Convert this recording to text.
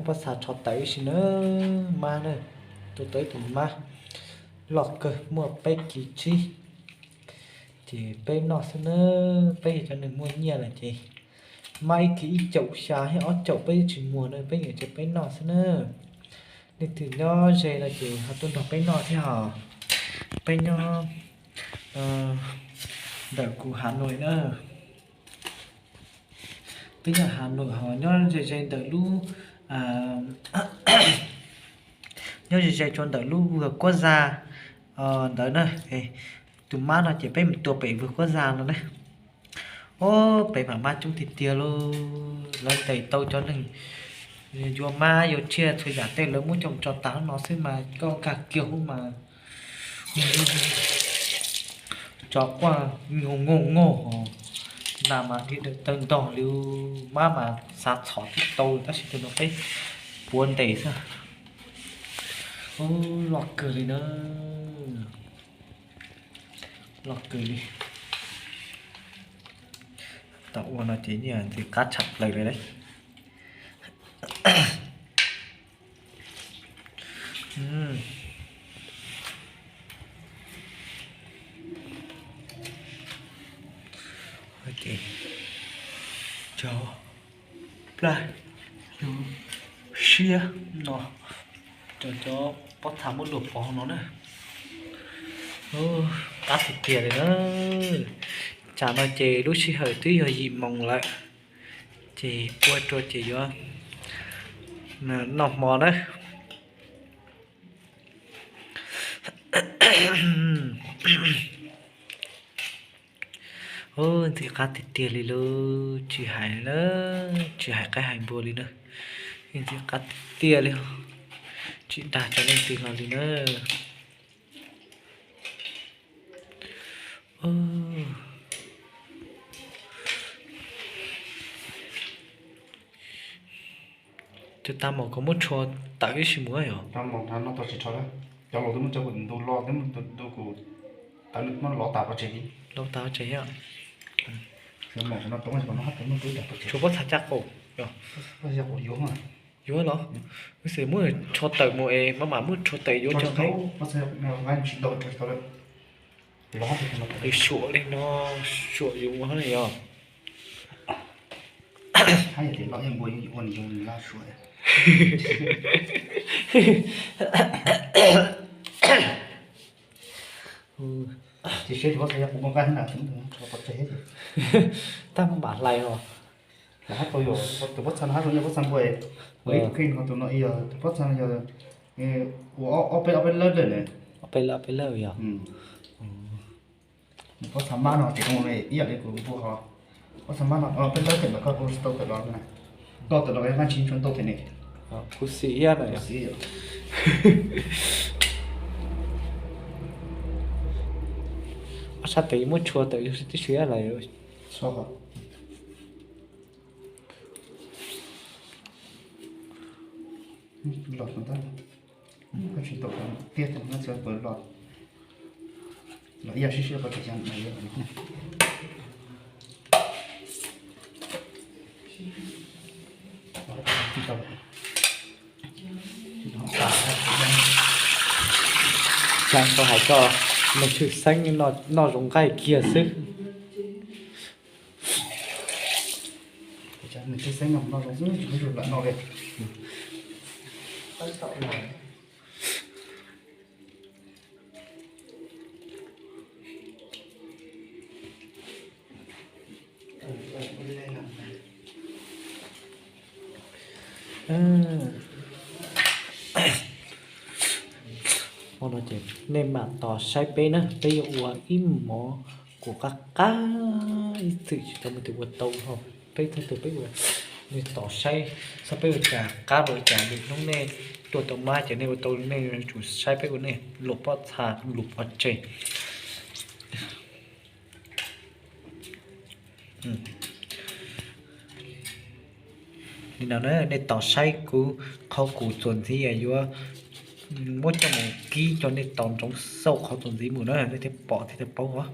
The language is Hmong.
Pob txha tsho tawm ib si na, mab na, tua tau ib tug mab loj kawg muaj peb kis tsib. Ces peb noj xwb na, peb yog cov neeg muaj nyiaj lawm ces mab ib kis ib caum xya thiab ob caum peb twb tsis muag na, peb nyiam ces peb noj xwb na. Leej twg nyob ze no ces ho tuaj nrog peb noj thiab hos. Peb nyob ntawm kuv Hà Nội na. Peb nyob Hà Nội ho nyob ze ze ntawm lub, nyob ze ze rau ntawm lub vườn quốc gia ntawd na. Tus mab no ces peb mus tua pem vườn quốc gia no na. Ub, pem mam mab coob tiag tiag lauj. Lawv ntes tau cov neeg yuav mab yuav tsiaj txhua yam tej lawv muab coj mus tso tas no xwb mas koj nkag kiag hauv mas tso quaj ngog ngog ngog, nas mas dhia tawg ntog li. Mab mas xav txhom tib tau tab sis tus no peb puav ntes xwb. Ub, loj kawg li na. Loj kawg li. Tau ua no ces yeej ntxim qab tshaj plaws li lauj. Cov plag, cov siab no, cov, cov pob txha muab luaj pov no na. Qab tiag tiag li na. Tsam no ces lub sij hawm twb yog yim moos lawm, ces ua rua ces yuav noj hmo na. Ub, ntxim qab tiag tiag li lauj, tsis hais na, tsis hais qaib hais npua li na. Ntxim qab tiag tiag li, tsis dag cov leej twg los li na. Tus tag mom koj muab tshua tawm ib si mus yog? Cov laus twb muab cov ntu lo, twb muab ntu kuv tawv muab lov tas pov tseg li. Lov tas pov tseg. Tshuav pob txha caj qaum. Yuav los? Xwb muab tshua tawm mus es maj mam muab tshua tawm yuav cov nqaij. Suam li no, suam yuav ua li yog. Tab maj mam hlais os. Tus pob txha no hab zoo yog pob txha npua, ua ib tug kheej ho tus no yog tus pob txha no yog ua ob peb, ob peb lawb dlawb ne. Ob peb lawb, ob peb lawb yog. Pob txha mab no ces zoo ib yam li kuv npua ho. Pob txha mab no peb lawb them mas koj kuj tsis tau tawm los na. Koj tawm los yog nqaij tsis tshua ntau them ne. Kuv xis ib yam na. Ob sab tes muab tshua tawm yug tib si lawm. Los tsis tau tiag, los ib yam sib sib pov tseg. Xav tau hais koj, nws tshwj xeeb noj zoo nqaij kiag xwb. Nws tshwj xeeb noj zoo xwb, tsis muaj lam noj li. Hmo no ces nej mam tos saib peb na, peb yuav ua ib mov kuv qab qab ib txwm tsis tau muaj tus ua tau ho. Peb thaum twg peb ua, nej tos saib, saib peb ua cas qab los cas, lwm hnub nej tuaj tau mab ces nej ua tau, nej yuav tsum saib peb ua nej luam pob txha luam pov tseg. Li no na, nej tos saib kuv qhov kuv txuas ntxiv yuav muab coj mus kib rau nej tos ntsoov xauj qhov txuas ntxiv mus na, nej thiaj pom thiaj tau paub os.